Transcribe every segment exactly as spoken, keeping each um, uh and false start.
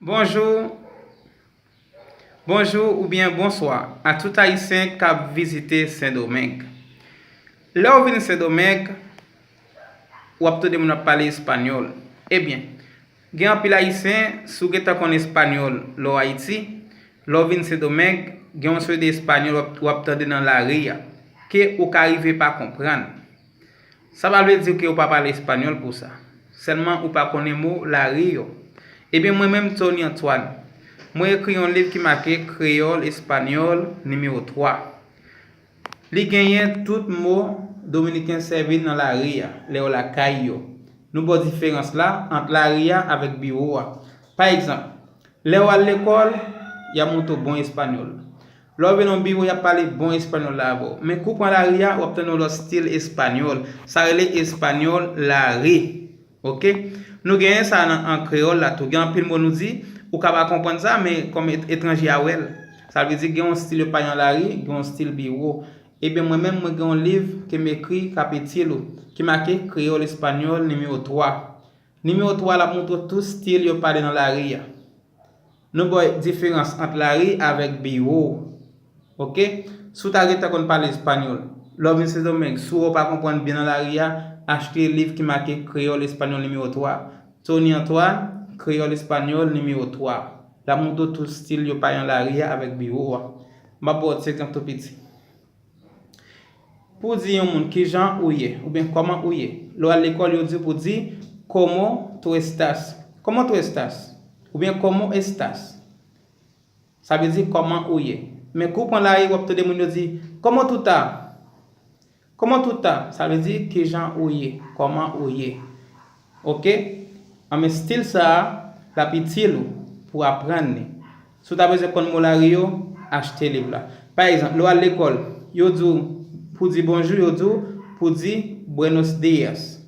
Bonjou, bonjou oubyen bonswa a tout Ayisyen k ap vizite Sendomeng. Lè w vin Sendomeng, w ap tande moun ap pale espanyòl. Ebyen, gen anpil Ayisyen, si w gentan konn espanyòl lè w Ayiti, lè w vin Sendomeng, gen yon seri de espanyòl w ap, w ap tande nan lari a, ke ou ka rive pa konprann. Sa pa vle di ke ou pa pale espanyòl pou sa. Sèlman ou pa konnen mo lari yo. Ebyen, mwen menm, Tony Antoine, mwen ekri yon liv ki make Kreyòl Espanyòl nimewo twa. Li genyen tout mo Dominiken sèvi nan lari a, lè yo lakay yo. Nou ba w diferans la ant lari a avèk biwo a. Pa egzanp, lè w al lekòl, y ap montre w bon espanyòl. Lè w vin nan biwo, y ap pale bon espanyòl la avè w. Men kou pran lari a, w ap tande yon lòt estil espanyòl. Sa rele espanyòl lari. Oke? Nou genyen sa nan, an kreyòl la tou. Gen anpil mo nou di, ou ka pa konprann sa, men kòm et-, etranje a wè l. Sa vle di gen yon estil yo pale nan lari, gen yon estil biwo. Ebyen, mwen menm, mwen gen yon liv ke m ekri k ap itil ou, ki make Kreyòl Espanyòl nimewo twa. Nimewo twa la ap montre w tout estil yo pale nan lari a. Nou ba w diferans ant lari avèk biwo. Oke? Si w ta gentan konn pale espanyòl, lè w vin Sendomeng, si w pa konprann byen nan lari a, achte liv ki make Kreyòl Espanyòl nimewo twa. Tony Antoine, Kreyòl Espanyòl nimewo twa. L ap montre w tout estil yo pale nan lari a avèk biwo a. M ap ba w ti egzanp tou piti. Pou w di yon moun kijan ou ye, oubyen kòman ou ye. Lè w al lekòl, yo di w pou w di, "Cómo tú estás?" "Cómo tú estás?" Oubyen "Cómo estás?" Sa vle di, "Kòman ou ye?" Men kou w pran lari, w ap tande moun yo di, "Cómo tú tá?" "Cómo tú tá?" Sa vle di, "Kijan ou ye? Kòman ou ye?" Oke? Anben, estil sa a, l ap itil ou pou w aprann li. Si w ta bezwen konn mo lari yo, achte liv la. Pa egzanp, lè w al lekòl, yo di w pou di bonjou, yo di w pou di buenos días.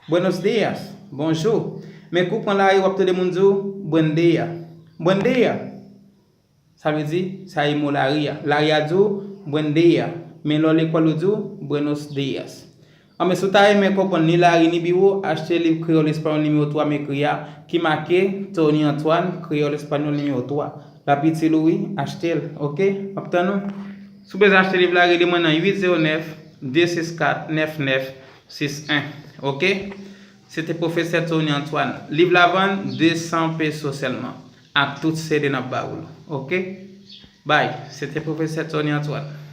Buenos días, bonjou. Men kou w pran lari, w ap tande moun di w buen día. Buen día. Sa vle di, sa e mo lari a. Lari a di w buen día. Men lè w lekòl, yo di w buenos días. Anben, si w ta renmen konprann ni lari ni biwo, achte liv Kreyòl Espanyòl nimewo twa m ekri a, ki make Tony Antoine, Kreyòl Espanyòl nimewo twa. L ap itil ou wi, achte l, oke? M ap tann ou. Si w bezwen achte liv la, rele mwen nan uit zewo nèf, de sis kat, nèf nèf sis en, oke? Se te pwofesè Tony Antoine. Liv la vann de san peso sèlman, ak tout C D n ap ba ou l, oke? Bay, se te pwofesè Tony Antoine.